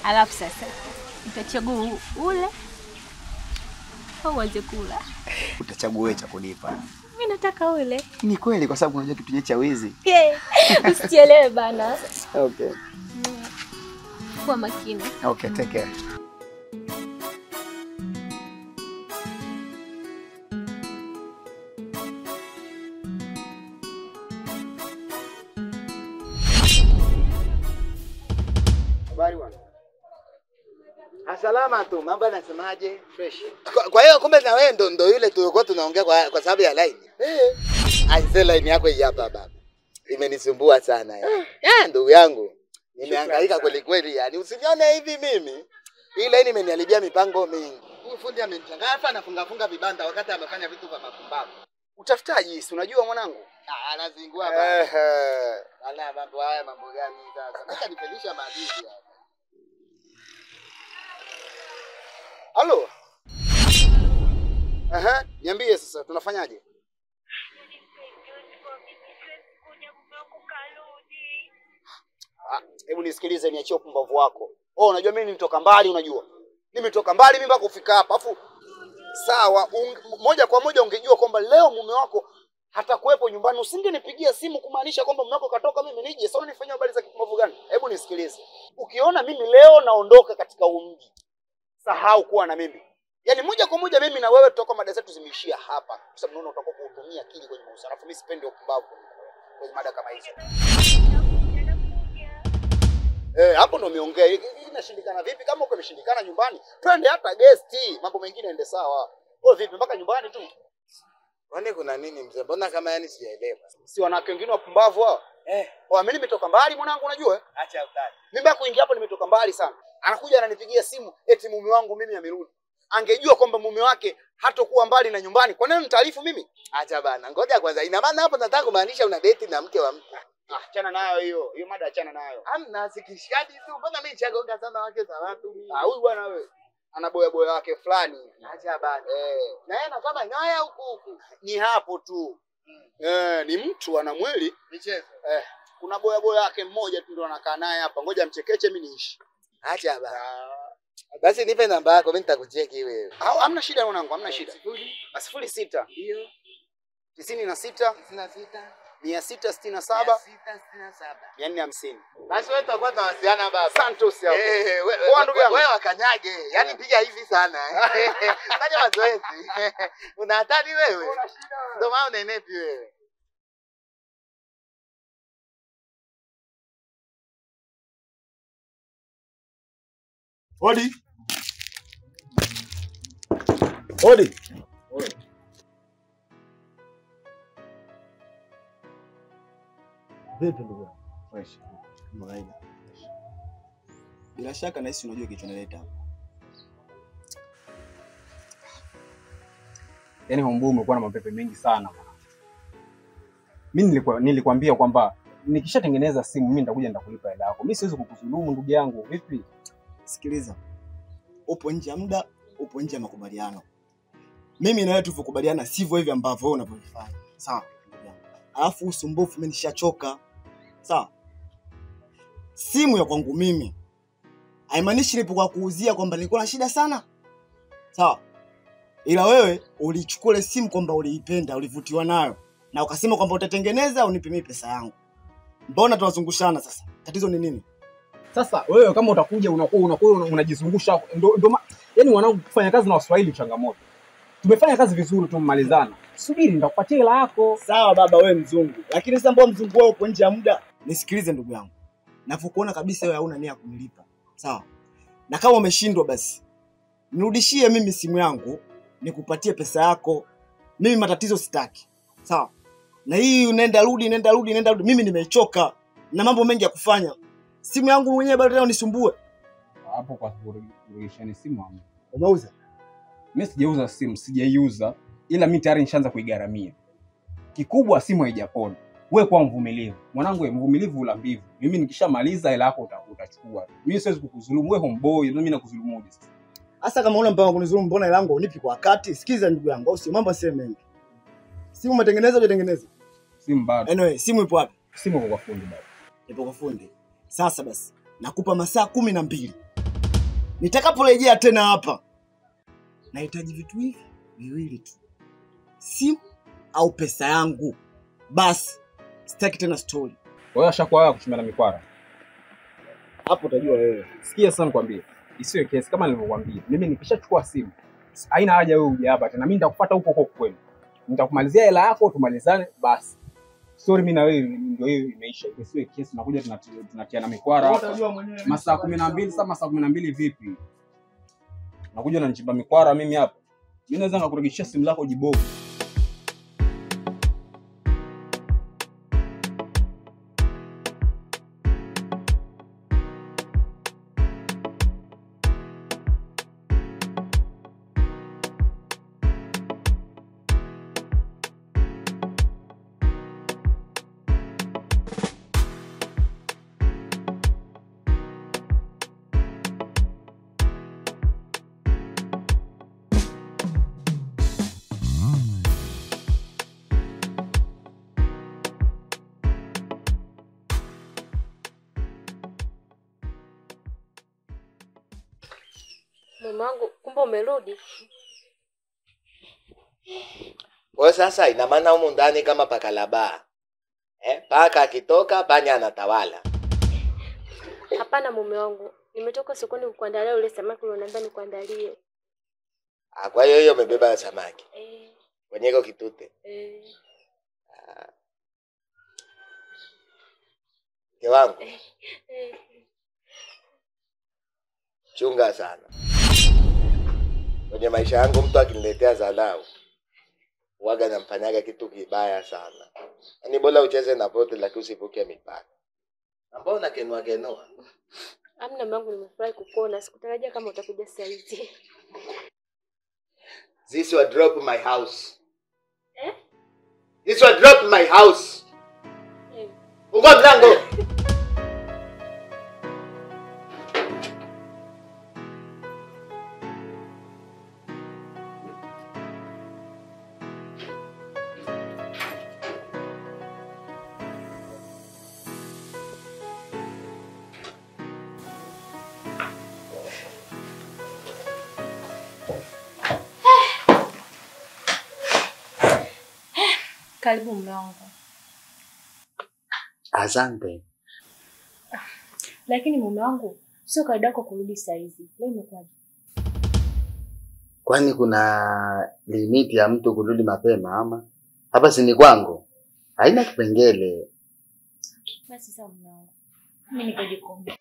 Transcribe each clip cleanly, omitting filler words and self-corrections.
Alafu sasa utachagua ule au uanze kula. Utachagua wewe cha kunipa. Mimi nataka ule. Ni kweli kwa sababu unajua kitu cha wizi. Usichelewe bana. Okay. Kuwa makini. Okay, take care. Salama tu, mambo yanasemaje? Fresh. Kwa hiyo kumbe na wewe ndo yule tulikuwa tunaongea kwa sababu ya line. Eh. Aise line yako hii hapa baba. Imenisumbua sana yani. Ndugu yangu, nimehangaika kweli kweli yani. Usinione hivi mimi. Hii line imeniharibia mipango mingi. Huyu fundi amenichanganya hapa anafunga funga vibanda wakati amefanya vitu vya mapumbavu. Utafutaji, si unajua mwanangu? Anazingua baba. Ala mambo haya mambo gani sasa? Nataka nifelisha maadili hapa. Halo. Aha, niambie sasa tunafanyaje? Hebu nisikilize, niachie upumbavu wako. Oh, unajua mimi nimetoka mbali unajua. Nimetoka mbali mimi mpaka kufika hapa. Afu sawa, moja kwa moja ungejua kwamba leo mume wako hatakuwepo nyumbani, usingenipigia simu kumaanisha kwamba mume wako katoka mimi nije. Sasa unanifanyia habari za kipumbavu gani? Hebu nisikilize. Ukiona mimi leo naondoka katika mji, sahau kuwa na mimi. Yaani moja kwa moja mimi na wewe tutakuwa mada zetu zimeishia hapa. Kwa sababu naona utakuwa kutumia akili kwenye mahusiano. Alafu mimi sipendi upumbavu kwenye mada kama hizo. Hapo ndo umeongea. Inashindikana vipi? Kama uko imeshindikana nyumbani, twende hata guest, mambo mengine ende sawa. Wewe vipi mpaka nyumbani tu? Kwani kuna nini mzee? Mbona kama yani sijaelewa? Si wanawake wengine wapumbavu hao? Oh, mimi nimetoka mbali mwanangu unajua? Acha utani. Mimi mpaka kuingia hapo nimetoka mbali sana. Anakuja ananipigia simu eti mume wangu mimi amerudi. Angejua kwamba mume wake hatakuwa mbali na nyumbani, kwa nini nitaarifu mimi? Acha bana, ngoja kwanza. Ina maana hapo nataka kumaanisha una date na mke wa mtu. Achana nayo hiyo. Hiyo mada achana nayo. Hamna sikishikadi tu. Mbona mimi chagonga sana wake za watu mimi? Huyu bwana wewe ana boya boya wake fulani. Acha bana. Na yeye kama nyaya huku huku. Ni hapo tu. Ni mtu ana mwili michezo. Kuna boya boya wake mmoja tu ndo anakaa naye hapa. Ngoja mchekeche mimi niishi. Acha bana. Basi nipe namba yako mimi nitakucheki wewe. Hamna shida mwanangu, hamna shida. 06 ndio 96 96 667 667 450. Basi wewe tutakuwa tunawasiliana baba. Santos hapo. Wewe ndugu yangu. Wewe wakanyage. Yaani piga hivi sana. Fanya mazoezi. Una hatari wewe. Una shida. Ndio maana unenepi wewe. Hodi. Hodi. Hodi. Vipi ndugu yangu? Fresh. Mwaida. Bila shaka nahisi unajua kilichonileta hapa. Yaani homeboy umekuwa na mapepe mengi sana bwana. Mimi nilikwambia kwamba nikishatengeneza simu mimi nitakuja nitakulipa hela yako. Mimi siwezi kukudhulumu ndugu yangu. Vipi? Sikiliza. Upo nje ya muda, upo nje ya makubaliano. Mimi na wewe tulivyokubaliana sivyo hivi ambavyo wewe unavyofanya. Sawa? Alafu usumbufu mimi nishachoka. Sawa? Simu ya kwangu mimi haimaanishi nilipokuwa kuuzia kwamba nilikuwa na shida sana. Sawa? Ila wewe ulichukua ile simu kwamba uliipenda, ulivutiwa nayo na ukasema kwamba utatengeneza unipe mimi pesa yangu. Mbona tunazungushana sasa? Tatizo ni nini? Sasa wewe kama utakuja unakuwa unajizungusha ndo yaani wanangu kufanya kazi na Waswahili changamoto. Tumefanya kazi vizuri tumemalizana. Subiri nitakupatia hela yako. Sawa baba wewe mzungu. Lakini sasa mbona mzungu wewe uko nje ya muda? Nisikilize ndugu yangu. Nafukuona kabisa wewe hauna nia kunilipa. Sawa. Na kama umeshindwa basi nirudishie mimi simu yangu, nikupatie pesa yako. Mimi matatizo sitaki. Sawa. Na hii unaenda rudi, nenda rudi, nenda rudi. Mimi nimechoka na mambo mengi ya kufanya. Simu yangu mwenyewe bado tena unisumbue. Hapo kwa kurudishani simu hapo. Umeuza? Mimi sijauza simu, sijaiuza, ila mimi tayari nishaanza kuigaramia. Kikubwa simu haijapona. Wewe kwa mvumilivu. Mwanangu wewe mvumilivu ula mbivu. Mimi nikishamaliza hela yako utachukua. Mimi siwezi kukudhulumu wewe homeboy, mimi nakudhulumu sasa. Hasa kama una mpango kunidhulumu mbona hela yangu unipi kwa wakati? Sikiza ndugu yangu, au si mambo sio mengi. Simu umetengeneza hujatengeneza? Simu bado. Anyway, simu ipo wapi? Simu ipo kwa fundi bado. Ipo kwa fundi. Sasa basi, nakupa masaa 12. Nitakaporejea tena hapa nahitaji vitu hivi viwili tu. Simu au pesa yangu. Basi sitaki tena story. Wewe ashakuwa wewe kuchumia na mikwara. Hapo utajua wewe. Sikia sasa nikwambie. Isiwe kesi kama nilivyokuambia. Mimi nikishachukua simu, haina haja wewe uje hapa tena. Mimi nitakufuata huko huko kwenu. Nitakumalizia hela yako tumalizane basi. Story mimi na wewe ndio hiyo imeisha. Isiwe kesi tunakuja tunatiana mikwara hapa. Masaa 12 sasa masaa 12 vipi? Nakuja unanichimba mikwara mimi hapa. Mimi naweza nikakurejeshia simu lako jibovu. Mume wangu, kumbe umerudi. Kwa sasa ina maana humu ndani kama pakalaba. Paka akitoka panya anatawala. Hapana mume wangu, nimetoka sokoni kukuandalia ule samaki ulioniambia nikuandalie. Ah, kwa hiyo hiyo umebeba samaki. Kwenye iko kitute. Mke wangu. Chunga sana. Kwenye maisha yangu mtu akiniletea dharau huwaga namfanyaga kitu kibaya sana. Yaani bora ucheze na pote lakini usivuke mipaka. Ambao unakenua kenua. Amna mangu, nimefurahi kukuona. Sikutarajia kama utakuja saa hizi. This will drop my house. Eh? This will drop my house. Eh. Fungua mlango. Karibu mume wangu. Asante. Lakini mume wangu, sio kawaida yako kurudi saa hizi. Leo imekuwaje? Kwani kuna limiti ya mtu kurudi mapema ama? Hapa si ni kwangu. Haina kipengele. Basi sawa mume wangu. Mimi niko jikoni.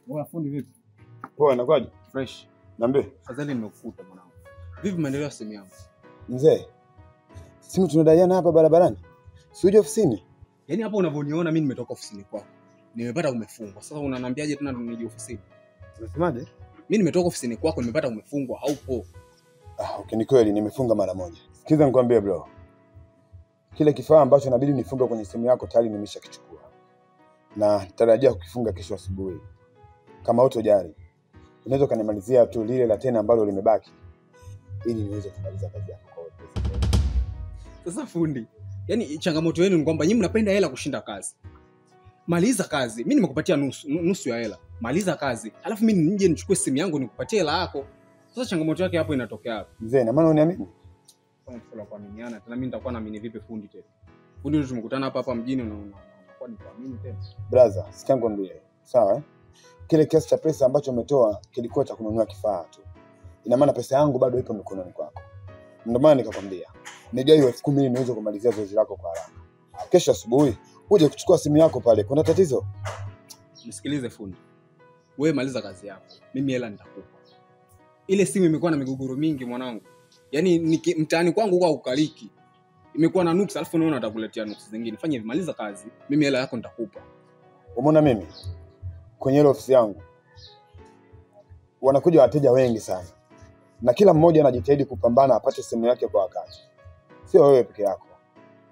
Wewe fundi vipi? Poa, inakuaje? Fresh. Niambie. Afadhali nimekukuta mwanangu. Vipi maendeleo ya simu yangu? Mzee, simu tunadaiana hapa barabarani. Si uje ofisini? Yaani hapo unavyoniona mimi nimetoka ofisini kwako. Nimepata umefungwa. Sasa unaniambiaje tena nije ofisini? Unasemaje? Mimi nimetoka ofisini kwako nimepata umefungwa, haupo. Ah, okay, ni kweli nimefunga mara moja. Sikiza nikwambie bro. Kile kifaa ambacho inabidi nifunge kwenye simu yako tayari nimeshakichukua. Na tarajia kukifunga kesho asubuhi. Kama hutojali, unaweza kanimalizia tu lile la tena ambalo limebaki ili niweze kumaliza kazi yako kwa wepesi. Sasa fundi, yani changamoto yenu ni kwamba nyinyi mnapenda hela kushinda kazi. Maliza kazi, mimi nimekupatia nusu ya hela. Maliza kazi, alafu mimi nije nichukue simu yangu nikupatie hela yako. Sasa changamoto yake hapo inatokea hapo. Mzee, na maana uniamini? Kwa mfano kuaminiana, tena mimi nitakuwa naamini vipi fundi tena? Fundi ndio tumekutana hapa hapa mjini na unakuwa nikuamini tena. Brother, sikia nikwambie. Sawa eh? Kile kiasi cha pesa ambacho umetoa kilikuwa cha kununua kifaa tu. Ina maana pesa yangu bado ipo mikononi kwako. Ndio maana nikakwambia nigawe 10,000 ili niweze kumalizia zoezi lako kwa haraka. Kesho asubuhi uje kuchukua simu yako pale. Kuna tatizo? Nisikilize fundi. Wewe maliza kazi yako, mimi hela nitakupa. Ile simu imekuwa na migogoro mingi mwanangu. Yaani mtaani kwangu kwa ukaliki. Imekuwa na nuksi, alafu unaona atakuletea nuksi zingine. Fanya hivi, maliza kazi, mimi hela yako nitakupa. Umeona mimi kwenye ile ofisi yangu wanakuja wateja wengi sana, na kila mmoja anajitahidi kupambana apate simu yake kwa wakati. Sio wewe peke yako,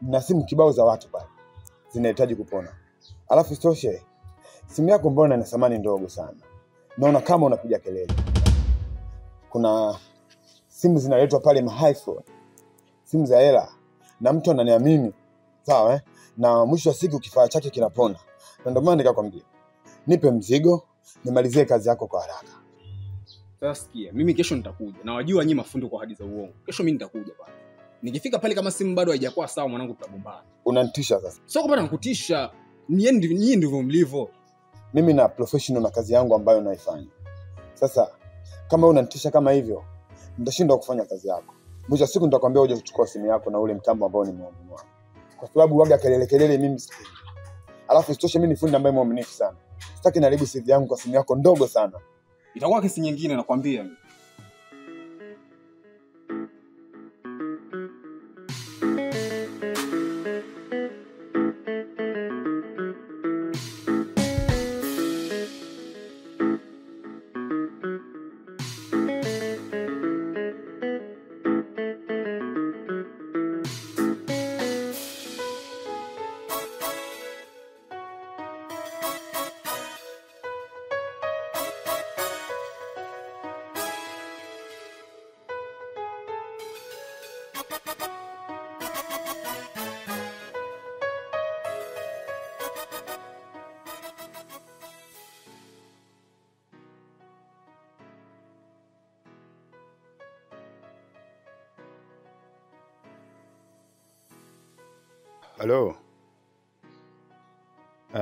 na simu kibao za watu pale zinahitaji kupona. Alafu isitoshe simu yako mbona ina thamani ndogo sana, naona kama unapiga kelele. Kuna simu zinaletwa pale ma iPhone, simu za hela, na mtu ananiamini, sawa eh? Na mwisho wa siku kifaa chake kinapona. Na ndio maana nikakwambia nipe mzigo nimalizie kazi yako kwa haraka. Sasa sikia, mimi kesho nitakuja. Na wajua nyinyi mafundi kwa ahadi za uongo. Kesho mimi nitakuja pale. Nikifika pale kama simu bado haijakuwa sawa mwanangu tutagombana. Unanitisha sasa? Sio kwamba nakutisha. Nyinyi ndivyo mlivyo. Mimi na professional na kazi yangu ambayo naifanya. Sasa kama unanitisha kama hivyo, nitashindwa kufanya kazi yako. Mwisho wa siku nitakwambia uje kuchukua simu yako na ule mtambo ambao nimeununua. Kwa sababu waga kelele kelele mimi sipendi. Alafu isitoshe mimi ni fundi ambaye mwaminifu sana. Sitaki niharibu CV yangu kwa simu yako ndogo sana. Itakuwa kesi nyingine nakwambia. Halo.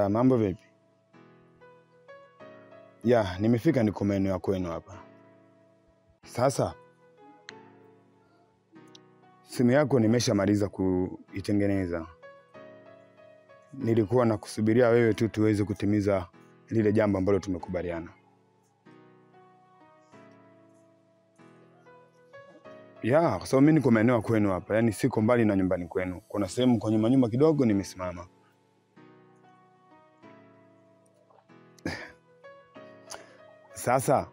Mambo vipi? Ya, nimefika niko maeneo ya kwenu hapa. Sasa simu yako nimeshamaliza kuitengeneza. Nilikuwa nakusubiria wewe tu tuweze kutimiza lile jambo ambalo tumekubaliana. Ya, kwa sababu mimi niko maeneo kwenu hapa, yani siko mbali na nyumbani kwenu. Kuna sehemu kwa nyuma nyuma kidogo nimesimama. Sasa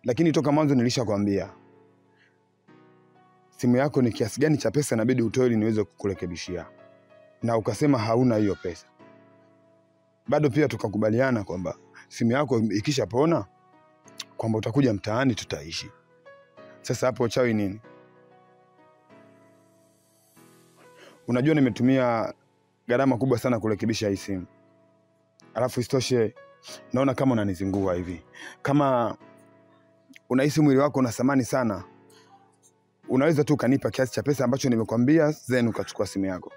lakini toka mwanzo nilishakwambia simu yako ni kiasi gani cha pesa inabidi utoe ili niweze kukurekebishia. Na ukasema hauna hiyo pesa. Bado pia tukakubaliana kwamba simu yako ikishapona kwamba utakuja mtaani tutaishi. Sasa hapo uchawi nini? Unajua nimetumia gharama kubwa sana kurekebisha hii simu. Alafu isitoshe naona kama unanizingua hivi. Kama unahisi mwili wako una thamani sana, unaweza tu kanipa kiasi cha pesa ambacho nimekwambia then ukachukua simu yako.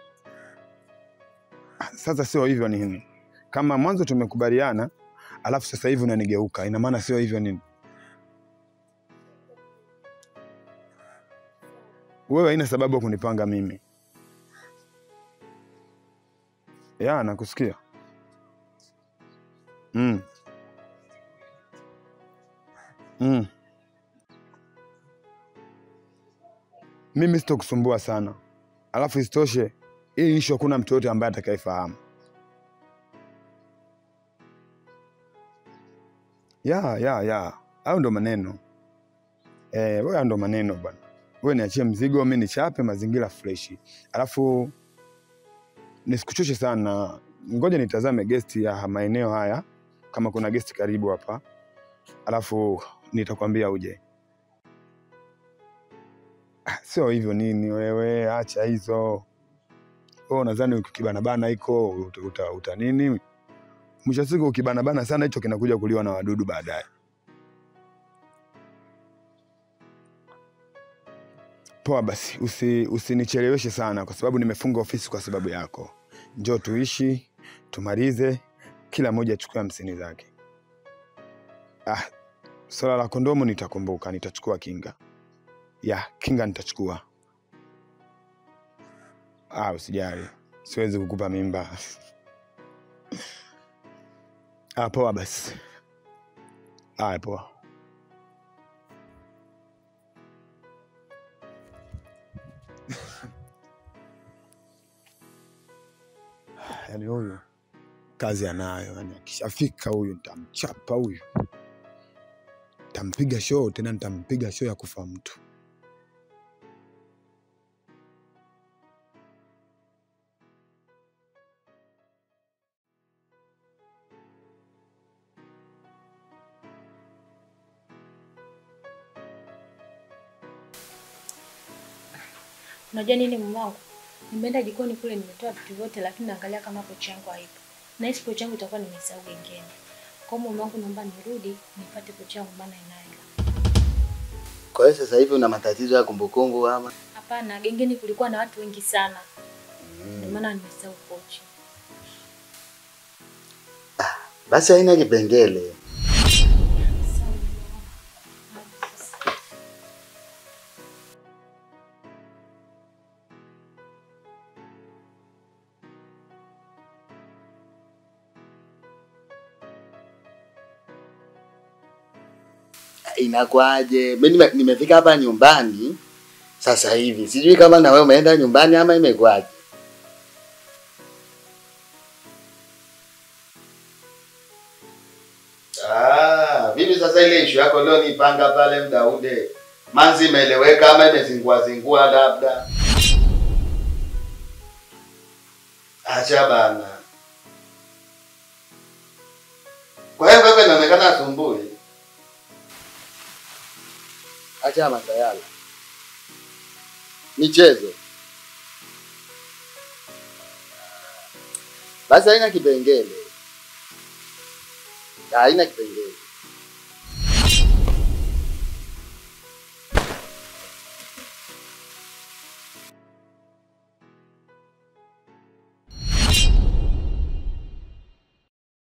Sasa sio hivyo nini? Kama mwanzo tumekubaliana, alafu sasa hivi unanigeuka, ina maana sio hivyo nini? Wewe haina sababu ya kunipanga mimi. Ya, nakusikia. Mimi sitokusumbua sana. Alafu isitoshe, hii issue hakuna mtu yote ambaye atakayefahamu. Ya. Hayo ndo maneno. Wewe ndo maneno bwana. Wewe niachie mzigo, mimi nichape mazingira fresh. Alafu nisikuchoshe sana. Ngoja nitazame guest ya maeneo haya kama kuna guest karibu hapa. Alafu nitakwambia uje. Sio hivyo nini wewe, acha hizo. Wewe unadhani ukibana bana iko uta nini? Mwisho siku ukibana bana sana hicho kinakuja kuliwa na wadudu baadaye. Poa basi, usinicheleweshe sana kwa sababu nimefunga ofisi kwa sababu yako. Njoo tuishi, tumalize, kila mmoja achukue 50 zake. Swala la kondomu nitakumbuka, nitachukua kinga. Ya, kinga nitachukua. Usijali. Siwezi kukupa mimba. Ah, poa basi. Haya, poa. Yaani huyu kazi anayo, yaani akishafika huyu nitamchapa huyu. Nitampiga show tena, nitampiga show ya kufa mtu. Unajua nini mume wangu? Nimeenda jikoni kule nimetoa vitu vyote lakini naangalia kama pochi yangu haipo. Na hisi pochi yangu itakuwa nimesahau gengeni. Kwa hiyo mume wangu naomba nirudi nipate pochi yangu maana inayo. Kwa hiyo sasa hivi una matatizo ya kumbukumbu ama? Hapana, gengeni kulikuwa na watu wengi sana. Ndio maana nimesahau pochi. Basi haina kipengele. Inakwaje? Mimi nimefika hapa nyumbani sasa hivi. Sijui kama na wewe umeenda nyumbani ama imekwaje. Ah, vipi sasa ile issue yako leo nipanga pale Mdaude? Manzi imeeleweka ama imezingua zingua labda? Acha bana. Kwa hiyo wewe inaonekana asumbui. Acha masayala. Michezo. Basi haina kipengele. Haina kipengele.